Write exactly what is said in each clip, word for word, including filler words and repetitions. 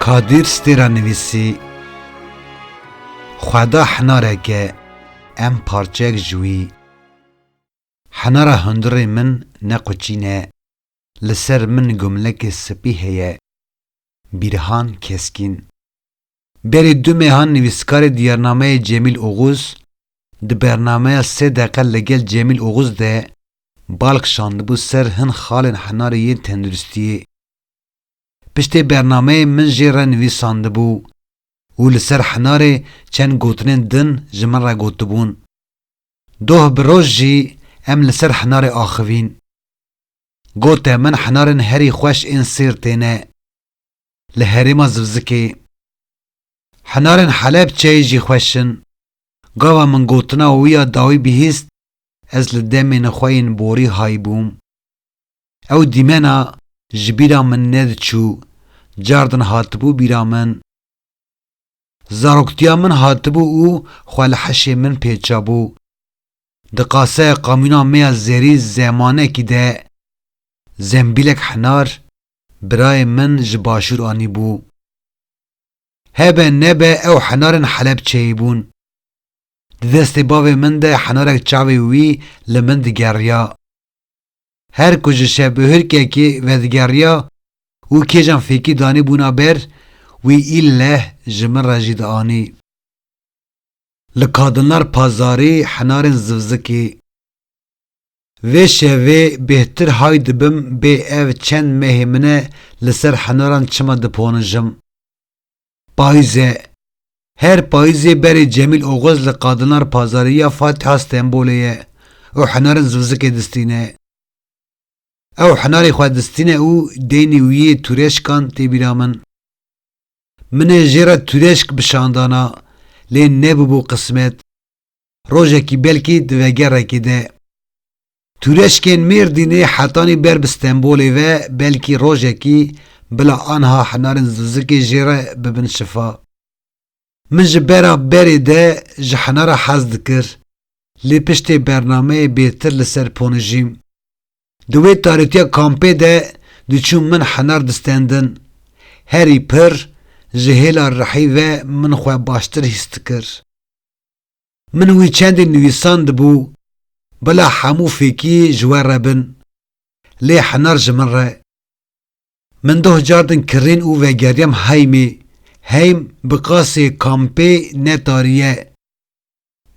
Kadîr Stêra nivîsî, Xweda hinarek e, em parçeyek ji wî. Hinara hundirê min ne quçîn e, li ser min gumlekê spî heye. Bîrhan Keskîn. Berê du mehan nivîskarê diyarnameyê Cemîl Oxuz, di bernameya sê deqe li gel Cemîl Oxuz de bal kişandibû ser hin xalên hinarê yên tenduristiyê. Piştê bernameyê min jê re nivîsandibû û li ser hinarê çend gotinên din ji min re gotibûn. Doh bi roj jî em li ser hinarê axivîn. Gote min hinarên herî xweş ên sêr têne. Li herêma Zivzikê. Hinarên Helebçeyê jî xweş in. Gava min gotina wî ya dawî bihîst, ez li demên xwe yên borî hay bûm. Ew dîmena ji bîra min nediçû, cardin hatibû bîra min. Zaroktiya min hatibû û xwe li heşê min pêçabû. Di qaseya qamûna me ya zêrî zemanekî de zembîlek hinar birayê min ji başûr anîbû. Hebe nebe ew hinarên Helebçeyê bûn. Di destê bavê min de hinarek çavê wî li min digeriya. Her ku ji şevbihurkekê vedigeriya û kêjan fêkî danîbûna ber, wî îlleh ji min re jî dianî. Li Kadinlar Pazarî hinarên Zivzikê. Vê şevê bêhtir hay dibim bê ev çend mehê min e li ser hinaran çima diponijim. Payîz e. Her payîzê berê Cemîl Oxuz li Qadinar Pazarî ya Fatiha Stenbolê ye û hinarên Zivzikê distîne. Ew hinarê xwe distîne û deynê wî yê tûreşkan tê bîra min. Min ê jê re tûreşk bişandana, lê nebûbû qismet. Rojekî belkî di vegerekê de. Tûreşkên Mêrdînê hetanî ber bi Stenbolê ve, belkî rojekî bila anha hinarên Zivzikê jê re bibin şifa. Min ji bera berê de ji hinara hez dikir, lê piştê bernameyê bêtir li ser ponijîm. Di wê tarîtiya kampê de diçûm min hinar distendin. Herî pir ji hêla rihî ve min xwe baştir hîs dikir. Min wî çendê nivîsandibû, bila hemû fêkî ji we re bin. Lê hinar ji min re. Min doh cardin kirîn û vegeriyam heymê. Heym bi qasê kampê ne tarî ye.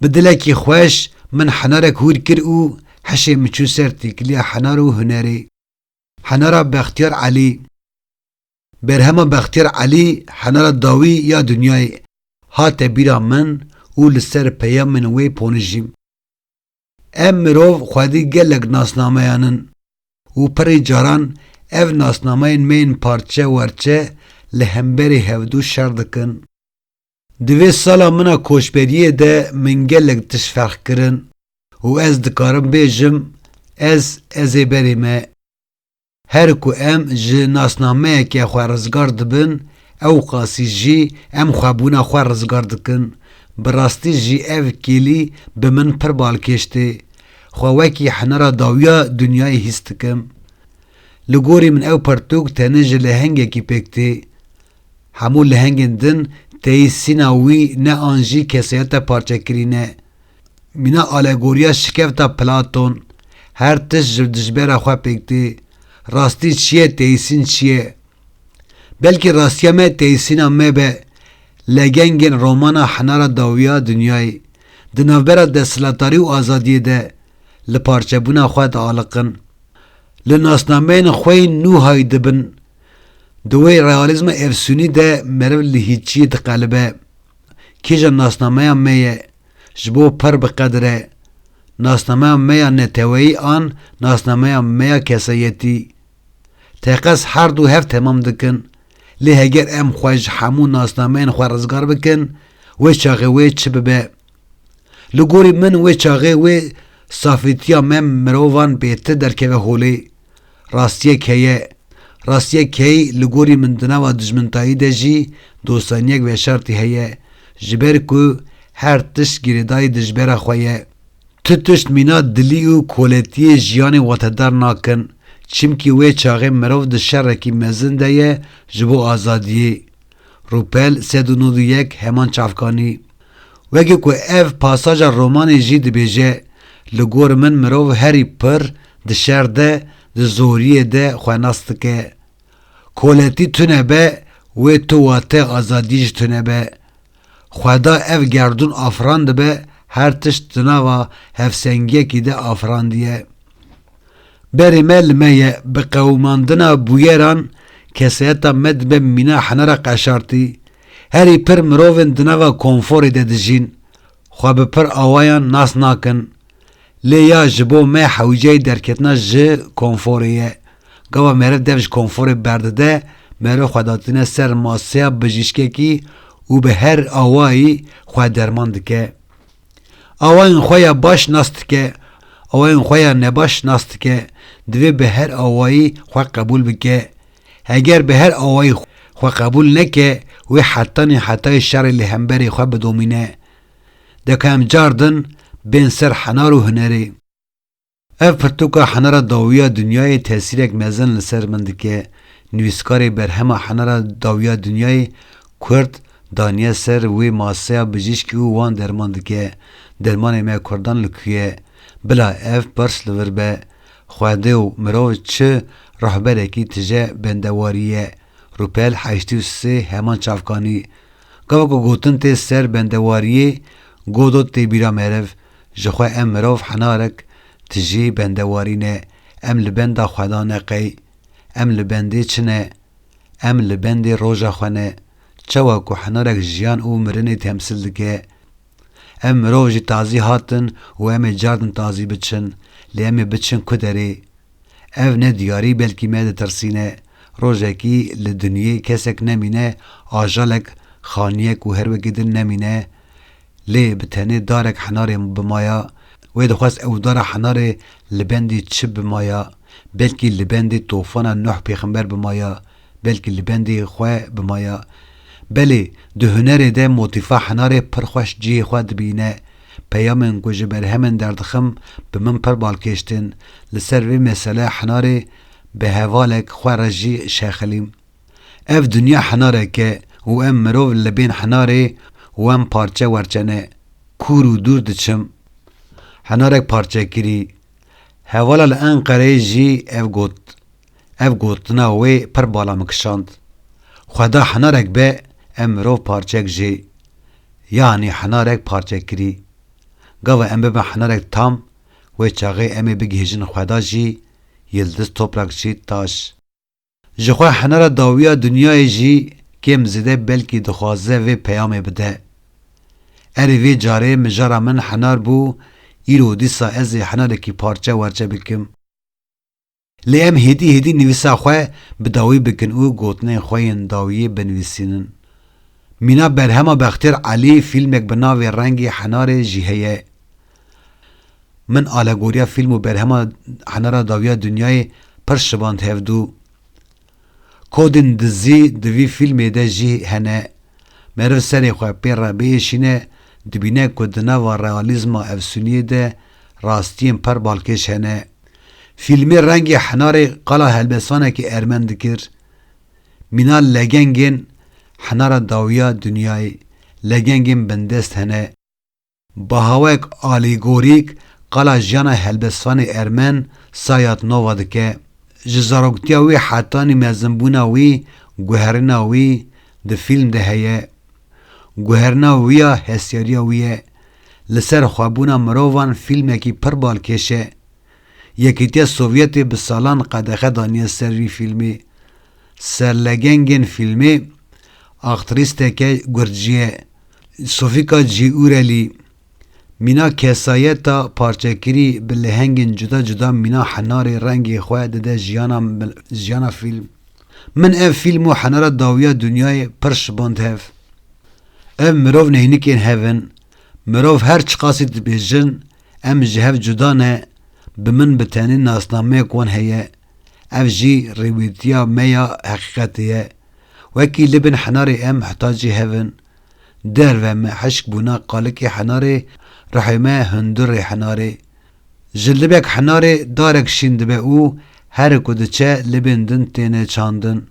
Bi dilekî xweş min hinarek hûr kir û hişê min çû ser têkiliya hinar û hunerê. Hinara Bextiyar Elî. Berhema Bextiyar Elî, hinara dawî ya dinyayê, hate bîra min û li ser peyamên wê ponijîm. Em mirov xwedî gelek nasnameyan in û pirî caran ev nasnameyên me yên parçe werçe li hemberî hevdû şer dikin. Di vê sala min a koçberiyê de min gelek tişt ferq kirin û ez dikarim bêjim, ez, ez ê berê me. Her ku em ji nasnameyeke xwe rizgar dibin, ew qasî jî em xwebûna xwe rizgar dikin. Bi rastî jî ev kêlî bi min pir balkêş tê. Xwe wekî hinara dawiya dinyayê hîs dikim. Li gorî min ew pirtûk tenê ji lehengekî pêk tê. Hemû lehengên din teyîsîna wî ne an jî kesayeta parçekirî ne. Mîna alegoriya şikefta Platon, her tişt ji dijbera xwe pêk tê. Rastî çi ye, teyîsîn çi ye? Belkî rastiya me teyîsîna me be, legengên romana hinara dawiya dinyayê, di navbera desthilatdarî û azadiyê de li parçebûna xwe dialiqin. Li nasnameyên xwe yên nû hay dibin. Di wê realîzma efsûnî de meriv li hîçiyê diqelibe. Kîja nasnameya me ye, ji bo pir bi qedir e. Nasnameya me ya neteweyî an nasnameya me ya kesayetî. Teqez her du hev temam dikin. Lê heger em xwe ji hemû nasnameyên xwe rizgar bikin, wê çaxê wê çi bibe? Li gorî min wê çaxê wê safîtiya me mirovan bêtir derkeve holê. Rastiyek heye. Rastiyek heyî li gorî min di nava dijmintayî de jî dostaniyek veşartî heye. Ji ber ku her tişt girêdayî dijbera xwe ye. Tu tişt mîna dilî û koletiyê jiyanê watedar nakin. Çimkî wê çaxê mirov di şerekî mezin de ye ji bo azadiyê. Rûpel sed û nod û yek, Heman Çavkanî. Wekî ku ev pasaja romanê jî dibêje, li gor min mirov herî pir di şer de, di zoriyê de xwe nas dike. Koletî tune be, wê tu wate azadiyê jî tune be. Xweda ev gerdûn afirandibe, her tişt di nava hevsengiyekî de afirandiye. Berê me li me ye, bi qewimandina bûyeran kesayeta me dibe mîna hinara qeşartî. Herî pir mirovên di nava konforê de dijîn, xwe bi pir awayan nas nakin. Lê ya ji bo me hewceyê derketina ji konforê ye. Gava meriv dev ji konforê berdide, meriv xwe datîne ser maseya bijîşkekî û bi her awayî xwe derman dike. Awayên xwe ya baş nas dike, awayên xwe ya nebaş nas dike, divê bi her awayî xwe qebûl bike. Heger bi her awayî xwe qebûl neke, wê hetanî hetayê şerê li hemberê xwe bidomîne. De ku em cardin bên ser henar û hunerê. Ev pirtûka hinara dawiya dinyayê tesîrek mezin li ser min dike. Nivîskarê berhema hinara dawiya dinyayê kurd daniye ser wê maseya bijîşkî û wan derman dike. Dermanê me kurdan li ku ye? Bila ev pirs li vir be. Xwedê û mirov çi rehberekî tije bendewarî ye. Rûpel heştê û sê, Heman Çavkanî. Gava ku gotin tê ser bendewariyê, godo tê bîra meriv. Ji xwe em mirov hinarek tijî bendewarî ne. Em li benda Xweda ne qey. Em li bendê çi ne? Em li bendê roja xwe ne. Çawa ku hinarek jiyan û mirinê temsîl dike. Em mirov ji tazî hatin û em ê cardin tazî biçin, lê em ê biçin ku derê? Ev ne diyarî, belkî me ditirsîne. Rojekî li dinyê kesek nemîne, ajalek, xaniyek û her wekî din nemîne. Lê bi tenê darek hinarê bimaya, wê dixwest ew dara hinarê li bendî çi bimaya? Belkî li bendî tofana Nuh pêxember bimaya, belkî li bendî xwe bimaya. Belê, di hunerê de motîfa hinarê pir xweş cihê xwe dibîne. Peyamên ku ji berhemên derdixim bi min pir balkêş tên. Li ser vê mesele hinarê bi hevalek xwe re jî şexilîm. Ev dinya hinarek e û em mirov li bên hinarê û em parçe werçe ne. Kûr û dûr diçim. Hinarek parçekirî. Hevala li Enqereyê jî ev got. Ev gotina wê pir bala min kişand. Xweda hinarek be, em mirov parçek jê. Yanî hinarek parçekirî. Gava em bibin hinarek tam, wê çaxê em ê bigihîjin Xweda jî, yildiz, toprak jî, taş. Ji xwe hinara dawiya dinyayê jî kêm zêde belkî dixwaze vê peyamê bide. Erê vê carê mijara min hinar bû, îro dîsa ez ê hinarekî parçe werçe bikim. Lê em hêdî hêdî nivîsa xwe bi dawî bikin û gotinên xwe yên dawiyê binivîsînin. Mîna berhema Bextiyar Elî fîlmek bi navê Rengê Hinarê jî heye. Min alegoriya fîlm û berhema hinara dawiya dinyayê pir şiband hevdû. Kodên dizî di vî fîlmê de jî hene. Meriv serê xwe pê re biêşîne, dibîne ku di nava realîzma efsûniyê de rastiyên pir balkêş hene. Fîlmê Rengê Hinarê qala helbestvanekî ermen dikir. Mîna legengên hinara dawiya dinyayê, legengên bindest hene. Bihawek alîgorîk qala jiyana helbestvanê ermen Sayat Nova dike. Ji zaroktiya wî hetanî mezinbûna wî, guherîna wî di fîlm de heye. Guherîna wî ya hestiyariya wî ye. Li ser xwebûna mirovan fîlmekî pir balkêş e. Yekîtiya Sovyetê bi salan qedexe daniye ser vî fîlmê. Serlegengên fîlmê aktrîsteke gurcî ye, Sofîka Cîûrelî. Mîna kesayeta parçekirî bi lehengên cuda cuda mîna hinarê rengê xwe dide jiyana mil-, jiyana fîlm. Min ev fîlm û hinara dawiya dinyayê pir şiband hev. Ev mirov neynikên hev in. Mirov her çiqasî dibêjin, em ji hev cuda ne, bi min bi tenê nasnameyek wan heye. Ev jî rêwîtiya me ya heqîqetê ye. Wekî li bin hinarê em heta cî hev in. Derve me hişk bûna qalikê hinarê, ruhê me hundurê hinarê. Ji libek hinarê darek şîn dibe û her ku diçe libên din têne çandin.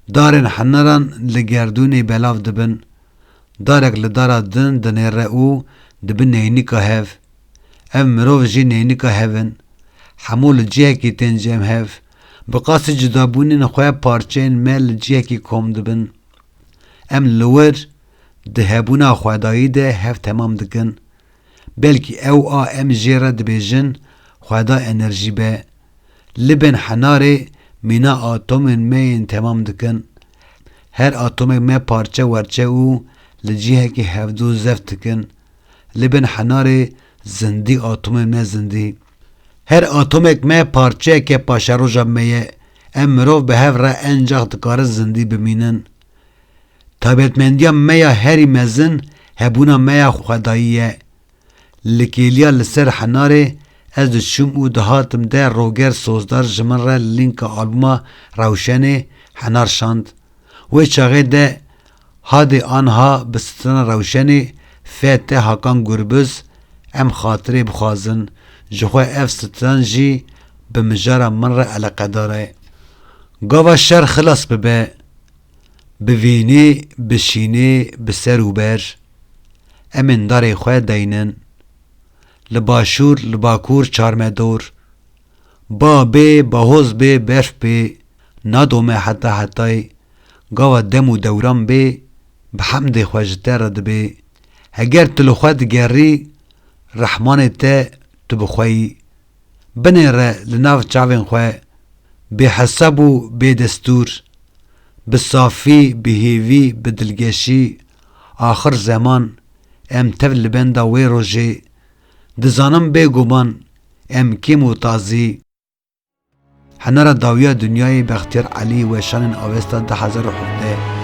Darên henaran li gerdûnê belav dibin. Darek li dara din dinêre û dibin neynika hev. Ev mirov jî neynika hev in. Hemû li cihekî tên cem hev. Bi qasî cudabûnên xwe parçeyên me li cihekî kom dibin. Em li wir di hebûna xwedayî de hev temam dikin. Belkî ew a em jê re dibêjin xweda enerjî be. Libên henarê mîna atomên me yên temam dikin. Her atomek me parçe werçe û li cihekî hevdû zeft dikin. Libên henarê zindî atomên me zindî. Her atomek me parçeyeke paşeroja me ye. Em mirov bi hev re encax dikarin zindî bimînin. Taybetmendiya me ya herî mezin hebûna me ya xwedayî ye. Li kêliya li ser henarê ez diçûm û dihatim de Roger Sozdar ji min re lînka albûma Rewşenê henar şand. Wê çaxê de hadê anha bi strana Rewşenê F T Hakan Gurbuz, Em xatirê bixwazin, ji xwe ev stran jî bi mijara min re eleqedar e. Gava şer xilas bibe, bi vînê, bi şînê, bi ser û ber, em ên darê xwe deynin. Li başûr, li bakûr çarme dor. Ba bê, bahoz bê, berf bê, nadome heta hetayê. Gava dem û dewran bê, bi hemdê xwe ji te re dibê. Heger tu li xwe digerî, Rehmanê te tu bi xwe yî. Binêre li nav çavên xwe, bêhesab û bêdestûr, bi safî, bi hêvî, bi dilgeşî, axir zeman, em tev li benda wê rojê, dizanim bêguman, em kêm û tazî. Henara dawiya dinyayê Bextiyar Elî, Weşanên Avesta, du hezar û hevdeh.